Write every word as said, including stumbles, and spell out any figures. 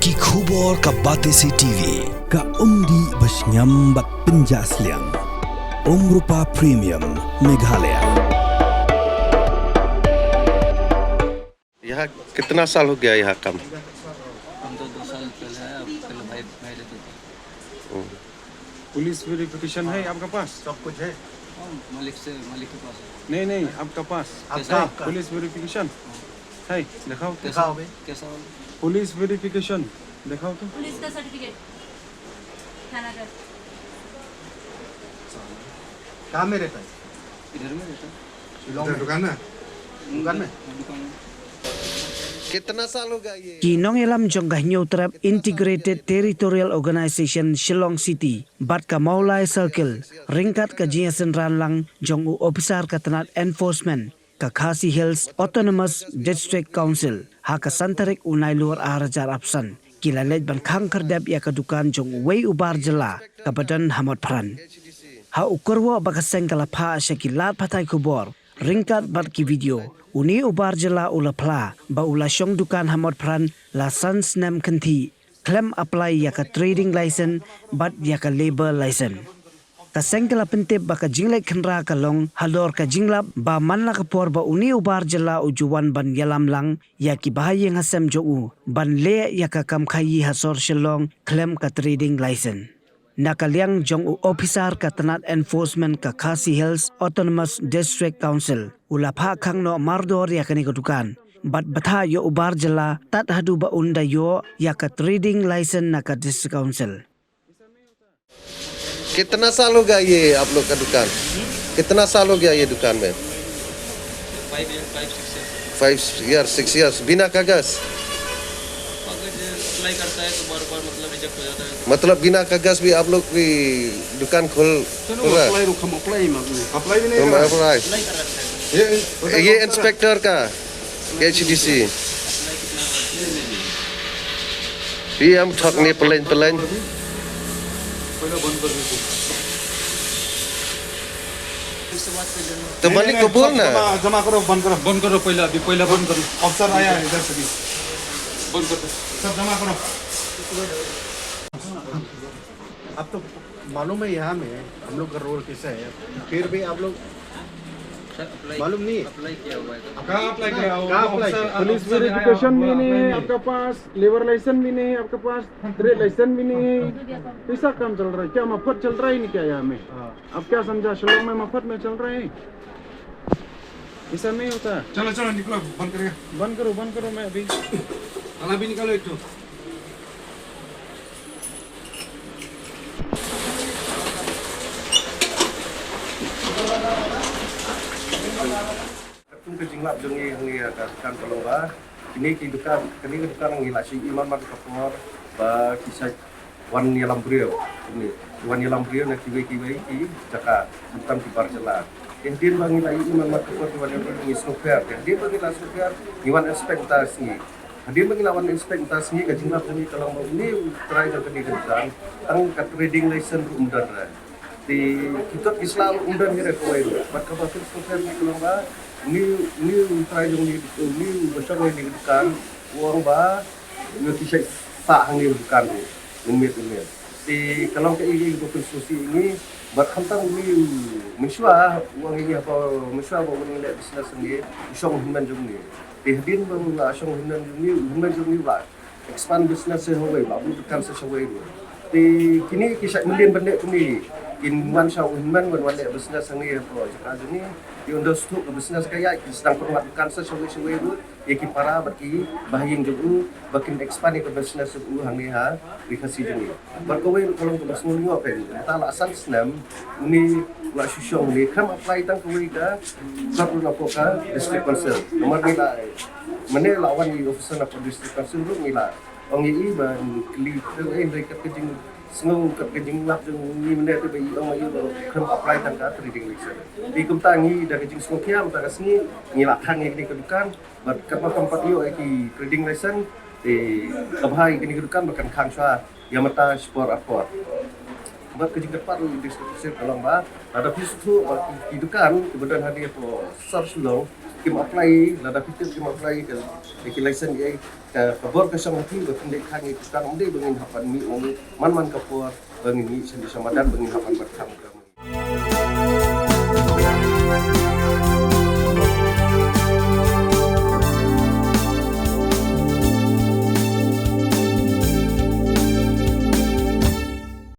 Ki khubor ka Batesi T V, ka umdih ba shngiam bad pynjah sliang. Umrupa Premium, Meghalaya. यहाँ कितना साल हो गया यहाँ काम? हम तो दो साल पहले आए, अब पहले भाई, भाई रहते थे। पुलिस वेरिफिकेशन है आपका पास? सब कुछ है। हाँ, मालिक से, मालिक के पास है। नहीं, नहीं, आपका पास आपका, है आपका। पुलिस वेरिफिकेशन है, दिखाओ तो। कैसा, दिखाओ भाई। कैसा वाला? पुलिस वेरिफिकेशन दिखाओ तो। पुलिस का सर्टिफिकेट, थाना का। कहाँ में रहता है? इधर में रहता है। शिलोंग में। दुकान में? दुकान में? दुकान में। कितना साल हो गया ये? Ki nongïalam jong ka Hynñiewtrep Integrated Territorial Organization Shillong City bad ka Mawlai Circle, ryngkat ka jingïasynran lang jong u ophisar ka tnat enforcement ka Khasi Hills Autonomous District Council, ha ka san tarik u Nailur ar hajar arphew san, ki la leit ban khang khyrdep ïa ka dukan jong uwei u bar jylla kaba don ha Motphran. Ha u kyrwoh ba ka seng ka la phah sha ki lad pathai khubor ryngkat bad ki video, une u bar jylla u la phla ba u la shong dukan ha Motphran la san snem kynthih khlem apply ïa ka trading license bad ïa ka labour license. Ka seng ka la pyntip ba ka jingleit khynra ka long halor ka jinglap ba man la ka por ba une u bar jylla u ju wan ban ïalam lang ïa ki bahaïing hasem jong u ban leh ïa ka kam khaïi ha sor Shillong khlem ka trading license. Na ka liang jong u ophisar ka tnat enforcement ka Khasi Hills Autonomous District Council, u la phah khang noh mardor ïa kane ka dukan bad bthah ïa u bar jylla tad haduh ba un da ïoh ïa ka trading license na ka District Council. कितना साल हो गया ये आप लोग का दुकान? कितना साल हो गया ये दुकान में? Five year, five, six years. Five year, six years, बिना कागज? कागज अप्लाई करता है तो बार बार, मतलब, रिजेक्ट हो जाता है। मतलब, बिना कागज भी आप लोग भी दुकान खोल, चलो, खोल रहा है? अप्लाई रुक, हम अप्लाई मत नहीं। अप्लाई भी नहीं तुम करा। अप्लाई। अप्लाई कर रखा है। ये, ये इंस्पेक्टर का? एचडीसी। ये हम ठग नहीं, प्लेन, प्लेन। पहले बंद कर दीजिए। तो मालिक को बोल ना। जमा, जमा करो, बंद करो। बंद करो पहले, अभी पहले बंद करो। अफसर आया है इधर से भी। बंद कर दो। सब जमा करो। अब तो मालूम है यहाँ में हम लोग का रोल कैसा है, फिर भी आप लोग सर, अप्लाई, मालूम नहीं है? अप्लाई किया हुआ है, सर। कहाँ अप्लाई किया? कहाँ अप्लाई किया? पुलिस वेरिफिकेशन भी नहीं है आपका पास, लेबर लाइसेंस भी नहीं है आपका पास, ट्रेड लाइसेंस भी नहीं है। कैसा काम चल रहा है? क्या मफत चल रहा है नहीं क्या यहाँ में? हाँ। आप क्या समझा, शिलोंग में मफत में चल रहा है? ऐसा नहीं होता। चलो, चलो, निकलो, बंद करेगा। बंद करो, बंद करो, मैं अभी। ताला भी निकालो एक तो। Katkum ka jinglap jong ngi, ngi ka dukan ka long ba kine ki dukan, kane ka dukan ngi la shu ïohi man man ka por ba ki sa wan ïalam briew, kine wan ïalam briew na kiwei kiwei ki jaka, khamtam ki bar jylla. Te hadien ba ngi la ïohi man man ka por ki wan ïalam briew, ngi sngewpher. Te hadien ba ngi la sngewpher, ngi wan inspect mynta sngi. Hadien ba ngi la wan inspect mynta sngi, ka jinglap jong ngi ka long ba une u trai jong kane ka dukan tang ka trading license ruh um don re. Te kitot ki sla ruh um don hi re kawei ruh. Bad kaba phin sngewpher ngi ka long ba une, une u trai jong ngi, une uba shong ha kane ka dukan, u ong ba u ïoh ki shait sah hangne ha dukan ruh, u miet, u miet. Te ka long kaei kaei kaba pynsngewsih ïa ngi. Bad khamtam une u mynshuwa, u ong ïa ngi haba mynshuwa ba u wan leh business hangne, u shong u hynmen jong une. Te hadien ba u la shong u hynmen jong une, u hynmen jong une u la expand business sa shawei, ba buh dukan sa shawei ruh. Te kine ki shait mlien ban leh kumne, kin wan sha u hynmen ban wan leh business hangne hapoh jaka jong ngi. Te ynda sdang ka business ka ïaid, kin sdang pynwad dukan sa shawei shawei ruh ïa ki para bad ki bahaïing jong u, ba kin expand ïa ka business jong u hangne ha Ri Khasi jong ngi. Bad kawei ruh ka long kaba sngewlyngngoh, mynta la san snem une u la shu shong une, khlem apply tang kawei ka sap ruh napoh ka District Council. Namar ngi la, mynne la wan i officer napoh District Council ruh ngi la ong ïa i ban kylli, eh, hynrei kat ka jingsngew, kat ka jinglap jong ngi mynne te ba i ong ïa i ba khlem apply tang ka trading license. Te kumta ngi da ka jingsngewkhia mynta ka sngi ngi la khang ïa kane ka dukan. Bad katba kam pat ïoh ïa ki trading license, te ka bha ïa kane ka dukan ba kan khang shuwa ïa mynta shipor arpor. Bad ka jingkyrpad ruh ïa u District Council ka long ba lada phi sngewthuh ba ki, ki dukan kiba don hangne hapoh sor Shillong, kim apply, lada phi tip kim apply ka, ka ki license ïa ka, ka bor ka shong ha phi ba phin leit kha ïa ki kang, ym dei ba ngin hap ban mih ong man man ka por ba ngin mih sha ni sha madan ba ngin hap ban bat kha ïa ka.